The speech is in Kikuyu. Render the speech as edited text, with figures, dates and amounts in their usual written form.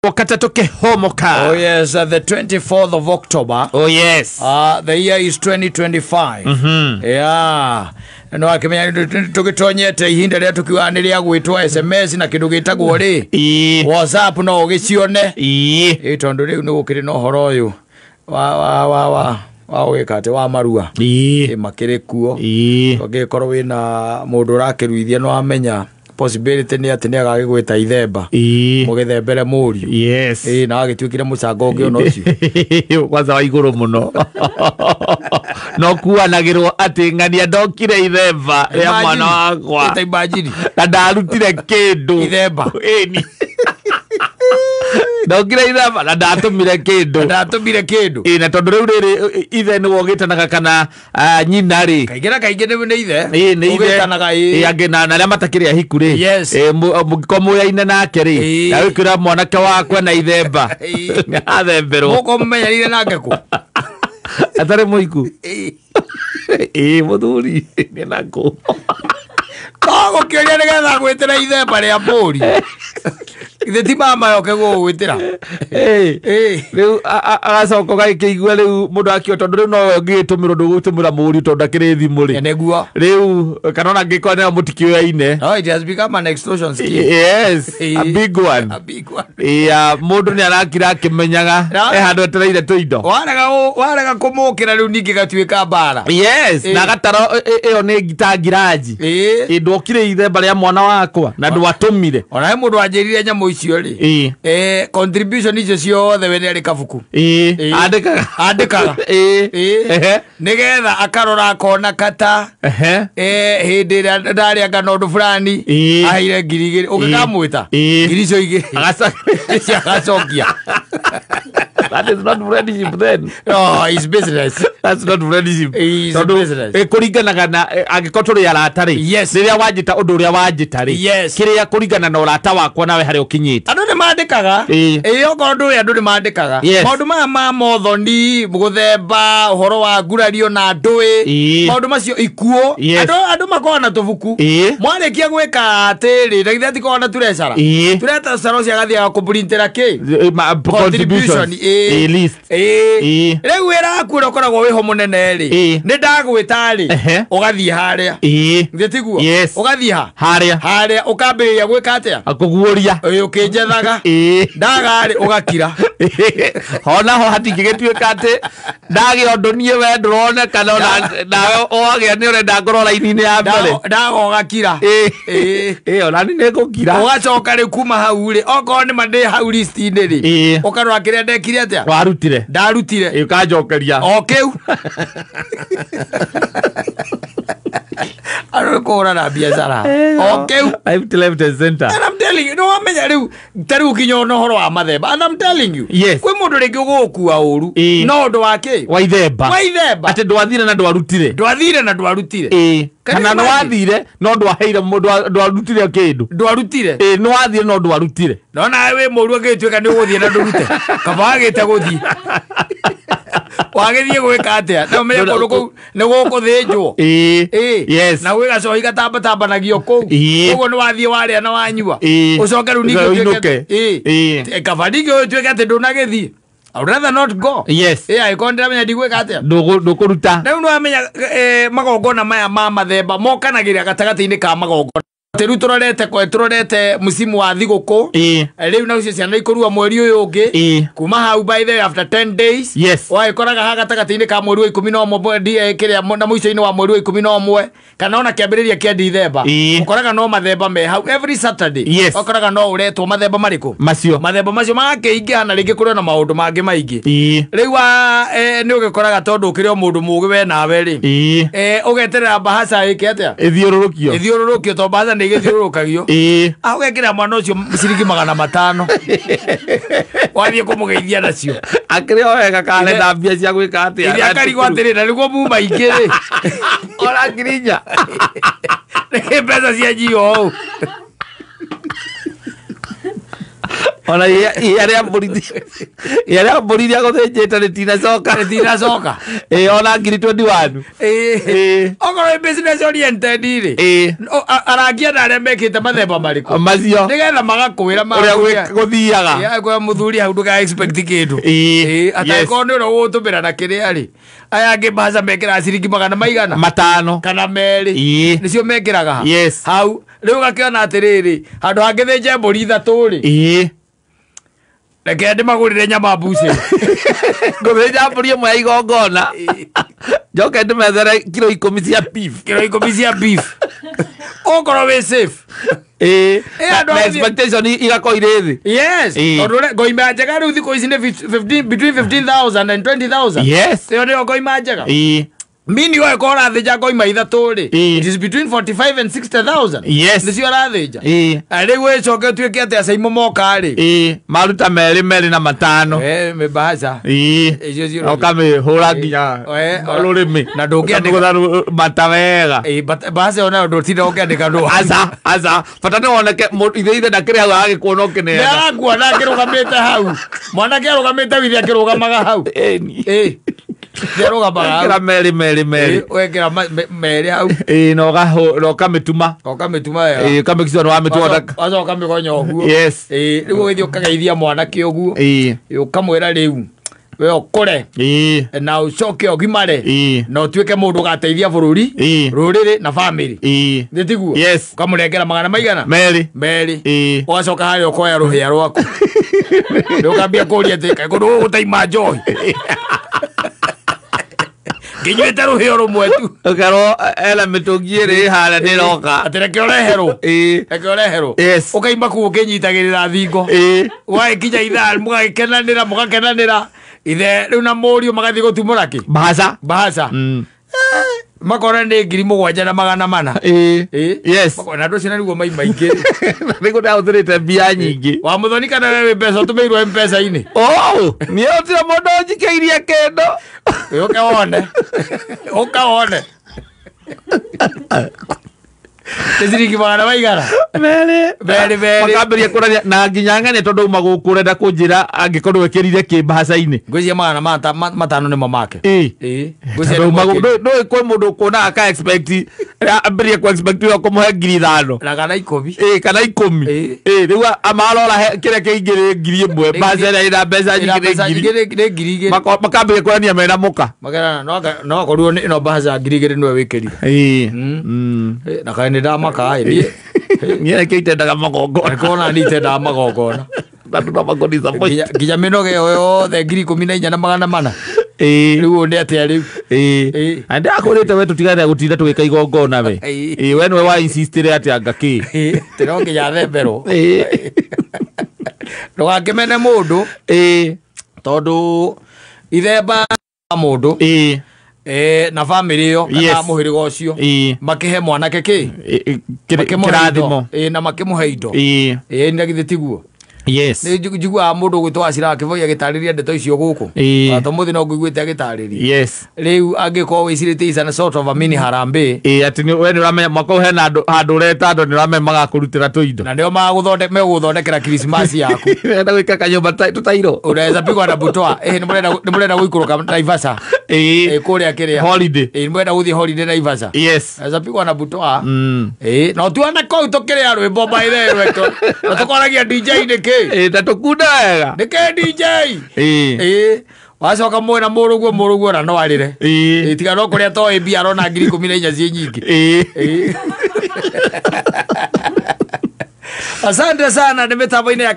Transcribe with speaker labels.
Speaker 1: Wakati tukihomoka.
Speaker 2: Oh yes, the 24th of October.
Speaker 1: Oh yes.
Speaker 2: The year is 2025. Yeah. No akimenya tugitonyete ihinda ria tukiwaniria gwitwa SMS na kindu gitagwo ri WhatsApp no ugicione. Ii tondu riu ni gukiri no horo uyu wa wa wa wa wa wikate wa marua. Ii makiri kuo. Tongikorwo wina mundu urakiruithia no amenya possibility ni ati ni agagigwita ithemba mugithembere muriu.
Speaker 1: Yes.
Speaker 2: Na agituikire mucango ungi ona ucio
Speaker 1: kwanza wa iguru muno no kuanagirwo ati ng'ania ndokire ithemba ria mwana wakwa
Speaker 2: ta imagine
Speaker 1: na ndarutire kindu
Speaker 2: ithemba
Speaker 1: eni ndokire ithemba na ndatumire kindu na tondu riu riri ithe ni wogitanaga kana nyina ri
Speaker 2: kaingi na kaingi ni ithe
Speaker 1: ni
Speaker 2: ugitanaga
Speaker 1: angi na aria matakiri ahiku ri mungĩkorwo mũyaine nake ri na wikira mwanake wakwa na ithemba athemberwo
Speaker 2: muko mumenyerire nake ku
Speaker 1: atari muiku muthuri ni nako
Speaker 2: togũkĩũria nĩgetha gwĩtĩra ithemba rĩa mbũri ithe ti mama yoke gũgwĩtĩra
Speaker 1: rĩu agacoka ũgagĩkĩigua rĩu mũndũ akĩo tondũ rĩu nowe ũngĩgĩtũmĩrwo ndũgũtũmĩra mũriũ tondũ ndakĩrĩ thimũ rĩ
Speaker 2: nĩguo
Speaker 1: rĩu kana ona angĩkorwo nĩo mũtikĩoyaine.
Speaker 2: No, it has become an extortion scheme.
Speaker 1: Yes, a big one.
Speaker 2: A big one.
Speaker 1: Yeah, mũndũ nĩ arakira akĩmenyaga handũ etereire tũindo
Speaker 2: warega kũmũkĩra rĩu ningĩ gatuĩka mbara.
Speaker 1: Yes, na agatara ĩyo nĩ ngita ngiraji ndokire ithemba rĩa mwana wakwa na ndwatũmire
Speaker 2: ona he mũndũ wanjĩrire nyamũ icio rĩ contribution icio ciothe we nĩ arĩ kabuku andĩkaga nĩgetha akarora akona kata hĩndĩ ĩrĩa ndarĩanga na ũndũ fulani aheire 2,000 ũngĩkamwĩta 2,000 icio igĩrĩ agacokia.
Speaker 1: That is not friendship then.
Speaker 2: No, it's business.
Speaker 1: That's not friendship.
Speaker 2: It's business.
Speaker 1: Kuringanaga na angĩkorwo tũrĩ arata rĩ.
Speaker 2: Yes.
Speaker 1: Rĩrĩa wanjĩta ũndũ ũrĩa wanjĩta rĩ.
Speaker 2: Yes.
Speaker 1: Kĩrĩa kũringana na ũrata wakwa nawe harĩa ũkinyĩte.
Speaker 2: Andũ nĩ mandĩkaga. Okorwo ndũĩ andũ nĩ mandĩkaga. Maũndũ maya ma mothoni, gũthemba, ũhoro wa ngurario na ndũĩ. Maũndũ macio ikuũ. Andũ makoragwo na tũbuku. Mwarĩkia gwĩka atĩrĩ, na githĩ atikoragwo na turecara. Turecara ũcio agathiaga kũprintĩra kĩ?
Speaker 1: Contribution. List.
Speaker 2: Rĩu wĩra waku ũrĩa ũkoragwo wĩho mũnene rĩ nĩ ndagwĩta rĩ ũgathiĩ harĩa githĩ tiguo ũgathiĩ ha harĩa ũkambĩrĩria gwĩka atĩa
Speaker 1: kũguũria
Speaker 2: ũkĩnjethaga ndaga rĩ ũgakira
Speaker 1: honaho hatingĩgĩtuĩka atĩ ndagĩa ũndũ niĩ we ndũronekana ona nawe wagĩa nĩ ũrenda ngorwo raini-inĩ ya mbere
Speaker 2: ndaga ũgakira
Speaker 1: ona niĩ nĩngũkira
Speaker 2: ũgacoka rĩu kuma hau rĩ okorwo nĩ ma ndĩ hau list-inĩ rĩ ũkarora kĩrĩa ndekire atĩa
Speaker 1: warutire
Speaker 2: ndarutire
Speaker 1: ukanjokeria
Speaker 2: o kiu andũ kũhũrana biacara o kiu
Speaker 1: left and center.
Speaker 2: And I'm telling you no wamenya riu ta riu kinya ona ũhoro wa mathemba. And I'm telling you
Speaker 1: yes.
Speaker 2: Kwĩ mũndũ rĩngĩ ũgũgũkua ũru no ũndũ wa kĩ
Speaker 1: wa ithemba atĩ ndwathire na ndwarutire kana nĩwathire no ndwaheire ndwarutire kĩndũ
Speaker 2: ndwarutire
Speaker 1: nĩwathire no ndwarutire
Speaker 2: no nawe wĩ mũru ũngĩtuĩka nĩ ũgũthiĩ na ndũrute kaba wagĩte gũthiĩ wagĩthiĩ gwĩka atĩa na ũmenye kũndũ kũu nĩ gũkũthĩnjwo
Speaker 1: yes
Speaker 2: na gwĩ gacohi gatambatambanagio kũu ũguo nĩ wathiĩ warĩa na wanyua ũcoke rĩu ningĩ ũtuĩke kaba ningĩ ũtuĩke atĩ ndũnagĩthiĩ. I would rather not go.
Speaker 1: Yes.
Speaker 2: Ĩkorwo ndĩramenya ndigwĩka atĩa
Speaker 1: ndũkũruta
Speaker 2: rĩu nĩwamenya magongona maya ma mathemba mokanagĩrĩra gatagatĩ-inĩ ka magongona rĩu tũrorete musimu wa thigũkũ rĩu nacio ciana ikũrua mweri ũyũ ũngĩ kuma hau by the way after 10 days
Speaker 1: yes
Speaker 2: wagĩkoraga ha gatagatĩ-inĩ ka mweri wa 11 kĩrĩa na mũico-inĩ wa mweri wa 11 kana ona kĩambĩrĩria kĩa Dithemba ũkoraga no mathemba me hau every Saturday
Speaker 1: yes.
Speaker 2: Ũkoraga no ũretwo mathemba marĩkũ
Speaker 1: macio
Speaker 2: mathemba macio magakĩingĩha na rĩngĩ kũrĩ na maũndũ mangĩ maingĩ rĩu nĩ ũgĩkoraga tondũ ũkĩrĩ o mũndũ mũũgĩ we nawe rĩ ũgeterera mbahaca ĩke atĩa ĩthiũrũrũkio tondũ mbahaca nĩ gĩthiũrũrũkagio ũgekĩra mwana ũcio ciringi 500 wathiĩ kũmũgeithia nacio
Speaker 1: akĩrĩ o wega kana mbia cia gwĩka atĩa
Speaker 2: iria akarigwo atĩrĩ na nĩguo muma ingĩ rĩ
Speaker 1: ona 4,000
Speaker 2: nĩ mbeca cia njio ũũ
Speaker 1: Ona ihĩa rĩa mbũri, ihĩa rĩa mbũri rĩa gũthĩnjĩte rĩtinacoka.
Speaker 2: Rĩtinacoka.
Speaker 1: Ĩ, ona ngiri 21.
Speaker 2: Ĩĩ. Okorwo ĩ business oriented rĩ,
Speaker 1: Ĩ.
Speaker 2: Arangia na arĩa mekĩte mathemba marĩkũ,
Speaker 1: Macio.
Speaker 2: Nĩgetha magakwĩra.
Speaker 1: Ũrĩa gũthiaga.
Speaker 2: Kwa mũthuri hau ndũka expect kĩndũ.
Speaker 1: Ĩĩ.
Speaker 2: Ĩĩ, atangĩkorwo nĩ ũrĩa ũgũtũmĩra na kĩrĩa rĩ, aya angĩ mbaca mekĩraga ciringi magana maigana?
Speaker 1: 5.
Speaker 2: Kana 2.
Speaker 1: Ĩĩ.
Speaker 2: Nĩcio mekĩraga.
Speaker 1: Yes.
Speaker 2: Hau rĩu ũgakĩona atĩrĩrĩ, handũ hangĩthĩnje mbũri 3 rĩ,
Speaker 1: Ĩĩ.
Speaker 2: reke ndĩmagũrĩre nyama mbucĩ.
Speaker 1: Ngũthĩnja mbũri 1 ya igongona, njoke ndĩmethere kiro 10 cia beef.
Speaker 2: Kiro 10 cia beef, ũkorwo wĩ safe.
Speaker 1: Ĩĩ.
Speaker 2: Ĩ, andũ
Speaker 1: Na expectation igakorwo irĩ thĩ.
Speaker 2: Yes.
Speaker 1: Ĩĩ.
Speaker 2: Tondũ ngoima njega rĩu thikũ ici nĩ 15, between 15,000 and 20,000.
Speaker 1: Yes.
Speaker 2: Ĩyo nĩyo ngoima njega.
Speaker 1: Ĩĩ.
Speaker 2: Mini we ko ũrathĩnja ngoima 3 rĩ,
Speaker 1: Ĩĩ.
Speaker 2: it is between 45 and 60,000.
Speaker 1: Yes.
Speaker 2: Nĩcio ũrathĩnja.
Speaker 1: Ĩĩ.
Speaker 2: Na rĩu ĩcoke ũtuĩke atĩ acaimo moka rĩ,
Speaker 1: Ĩĩ, maruta 2 2 na 5.
Speaker 2: Mĩbahaca.
Speaker 1: Ĩĩ.
Speaker 2: Icio
Speaker 1: Na ũkamĩhũra nginya rũrĩmĩ.
Speaker 2: Na ndũngĩandĩka-
Speaker 1: Ũkamĩgũtha mata wega.
Speaker 2: Ĩĩ, but bahaca ĩyo nayo ndũtinda ũkĩandĩka ndũ.
Speaker 1: Aca, aca, bata nĩ woneke ithe ndakĩrĩ hau agagĩkuona ũkĩneana.
Speaker 2: Nĩarakuona akĩrũgamĩte hau, mwanake arũgamĩte withe akĩrũgamaga hau.
Speaker 1: Ĩni.
Speaker 2: Ĩĩ, nĩarũgamaga hau.
Speaker 1: Wekĩra 2 2 2.
Speaker 2: Ĩĩ, wekĩra 2 hau.
Speaker 1: Ĩĩ, na na ũkamĩtuma.
Speaker 2: Ũkamĩtuma wega.
Speaker 1: Ĩĩ, ũkamĩkicua nĩ wamĩtuma.
Speaker 2: Wacoka mĩgonya ũguo.
Speaker 1: Yes.
Speaker 2: Ĩĩ, rĩu ũgĩthiĩ ũkageithia mwanake ũguo.
Speaker 1: Ĩĩ.
Speaker 2: Ĩĩ, ũkamwĩra rĩu we ũkũre
Speaker 1: Ĩĩ.
Speaker 2: na ũcoke ũgimare
Speaker 1: Ĩĩ.
Speaker 2: na ũtuĩke mũndũ ũgateithia bũrũri,
Speaker 1: Ĩĩ.
Speaker 2: rũrĩrĩ na bamĩrĩ.
Speaker 1: Ĩĩ.
Speaker 2: Nĩ tiguo?
Speaker 1: Yes.
Speaker 2: Ũkamũnengera magana maigana?
Speaker 1: 2.
Speaker 2: 2.
Speaker 1: Ĩĩ.
Speaker 2: Ũgacoka harĩa ũkoya rũhĩa rwaku, rĩu ũkambia kũria atĩ kaĩ kũndũ gũkũ gũtaima njohi, ngĩnyuĩte rũhĩa rũmwe tu.
Speaker 1: Ũkerwo ena mĩtũngi 2 harĩa nĩroka.
Speaker 2: Atĩ reke ũreherwo.
Speaker 1: Ĩĩ.
Speaker 2: Reke ũreherwo.
Speaker 1: Yes.
Speaker 2: Ũkaima kũu ũkĩnyitagĩrĩra thingo.
Speaker 1: Ĩĩ.
Speaker 2: Gwagĩkinya ithaa mũgagĩkenanĩra, mũgakenanĩra, ithe rĩu na mũriũ magathiĩ gũtumũra kĩ?
Speaker 1: Bahaca.
Speaker 2: Bahaca. Makona nĩ 7400.
Speaker 1: Ĩĩ.
Speaker 2: Ĩĩ.
Speaker 1: Yes.
Speaker 2: Makona andũ acio na nĩguo mai maingĩ.
Speaker 1: Nĩguo ndahũthĩrĩte mbia nyingĩ.
Speaker 2: Wa mũthoni, kana we wĩ mbeca ũtũmĩirwo mpesa-inĩ?
Speaker 1: Oh, niĩ gũtirĩ mũndũ ũnjikĩirie kĩndũ.
Speaker 2: Ũke wone, ũka wone nĩ ciringi magana maigana?
Speaker 1: 2.
Speaker 2: 2 2.
Speaker 1: Makambĩrĩria kũrania na nginya ng'ane tondũ uma gũkũ ũrenda kũnjĩra angĩkorwo wĩkĩrire kĩ mbahaca-inĩ.
Speaker 2: Ngwĩciria 500 nĩmo make.
Speaker 1: Ĩĩ.
Speaker 2: Ĩĩ, ngwĩciria
Speaker 1: Tondũ
Speaker 2: nĩmo
Speaker 1: uma
Speaker 2: ekĩrire.
Speaker 1: Ndũĩ kwĩ mũndũ ũkuona aka expect, ambĩrĩrie ku expect ũrĩa ũkũmũhe 5,000.
Speaker 2: Na kana 10.
Speaker 1: Ĩĩ, kana 10.
Speaker 2: Ĩĩ.
Speaker 1: Ĩĩ, rĩu amarora kĩrĩa kĩingĩ nĩ 1,000, mbahaca ĩrĩa ĩna mbeca
Speaker 2: Ĩna
Speaker 1: nyingĩ nĩ
Speaker 2: mbeca
Speaker 1: ngiri.
Speaker 2: nyingĩ nĩ 2,000.
Speaker 1: Makambĩrĩria kũrania mena mũka.
Speaker 2: Makerana no akorirwo nĩ ĩno mbahaca 2,000 nĩwe wĩkĩrire.
Speaker 1: Ĩĩ.
Speaker 2: Ĩ, na kaĩ nĩ ndamaka ĩ niĩ.
Speaker 1: Niĩ nĩkĩo itendaga magongona.
Speaker 2: Kona nĩ itendaga magongona.
Speaker 1: Tondũ no makũ-disappoint.
Speaker 2: Nginya mĩnoga ĩyo yothe 14,400.
Speaker 1: Ĩĩ.
Speaker 2: Rĩu ũũ nĩ atĩa rĩu?
Speaker 1: Ĩĩ.
Speaker 2: Ĩĩ.
Speaker 1: Na ndĩrakwĩrĩte we tũtigane gũtinda tũgĩka igongona we.
Speaker 2: Ĩĩ.
Speaker 1: Ĩĩ, we nĩwe wa insistire atĩ anga kĩ.
Speaker 2: Ĩ, tĩ no nginya themberwo.
Speaker 1: Ĩĩ.
Speaker 2: Ndũgakĩmene mũndũ,
Speaker 1: Ĩĩ.
Speaker 2: tondũ ithemba mũndũ,
Speaker 1: Ĩĩ.
Speaker 2: na bamĩrĩ ĩyo kana
Speaker 1: Yes.
Speaker 2: mũhĩrĩga ũcio,
Speaker 1: Ĩĩ.
Speaker 2: makĩhe mwanake kĩ?
Speaker 1: Ĩ,
Speaker 2: Makĩmũhe
Speaker 1: kĩrathimo.
Speaker 2: indo. Ĩ, na makĩmũhe indo.
Speaker 1: Ĩĩ.
Speaker 2: Ĩ, na githĩ tiguo?
Speaker 1: Yes.
Speaker 2: Nĩ njiguaga mũndũ ũgwĩtwo Wacira akĩboia agĩtarĩria ndeto icio gũkũ.
Speaker 1: Ĩĩ.
Speaker 2: To mũthĩ no ngũiguĩte agĩtarĩria.
Speaker 1: Yes.
Speaker 2: Rĩu angĩkorwo wĩcirĩtie is a sort of a mini harambee.
Speaker 1: Ĩĩ, atĩ we nĩ ũramenya mwaka ũyũ hena handũ ũreta andũ nĩ ũramenya magakũrutĩra tũindo.
Speaker 2: Na nĩo megũgũthondekera Krismasi yaku.
Speaker 1: Ũrenda gwĩka kanyũmba tũtairwo.
Speaker 2: Unaweza pigwa na butwa. Nĩ mũrenda gũikũrũka Naivasha.
Speaker 1: Ĩĩ.
Speaker 2: Kũrĩa kĩrĩa.
Speaker 1: Holiday.
Speaker 2: Nĩ mũrenda gũthiĩ holiday Naivasha.
Speaker 1: Yes.
Speaker 2: Unaweza pigwa na butwa. Ĩĩ, no tuone kũu tũkĩrĩa rwĩmbo by the way, na tũkoragia DJ nĩ kĩ?
Speaker 1: Ĩĩ, na tũkunde wega.
Speaker 2: Nĩ kĩ DJ?
Speaker 1: Ĩĩ.
Speaker 2: Ĩĩ, wacoka mwĩna mũrũguo, mũrũguo na no arĩre.
Speaker 1: Ĩĩ.
Speaker 2: Ĩĩ, tiga no kũrĩa toĩ mbia arona 14,000 ciĩ nyingĩ.
Speaker 1: Ĩĩ.
Speaker 2: Ĩĩ. Asante sana, nĩ mĩtambo-inĩ ya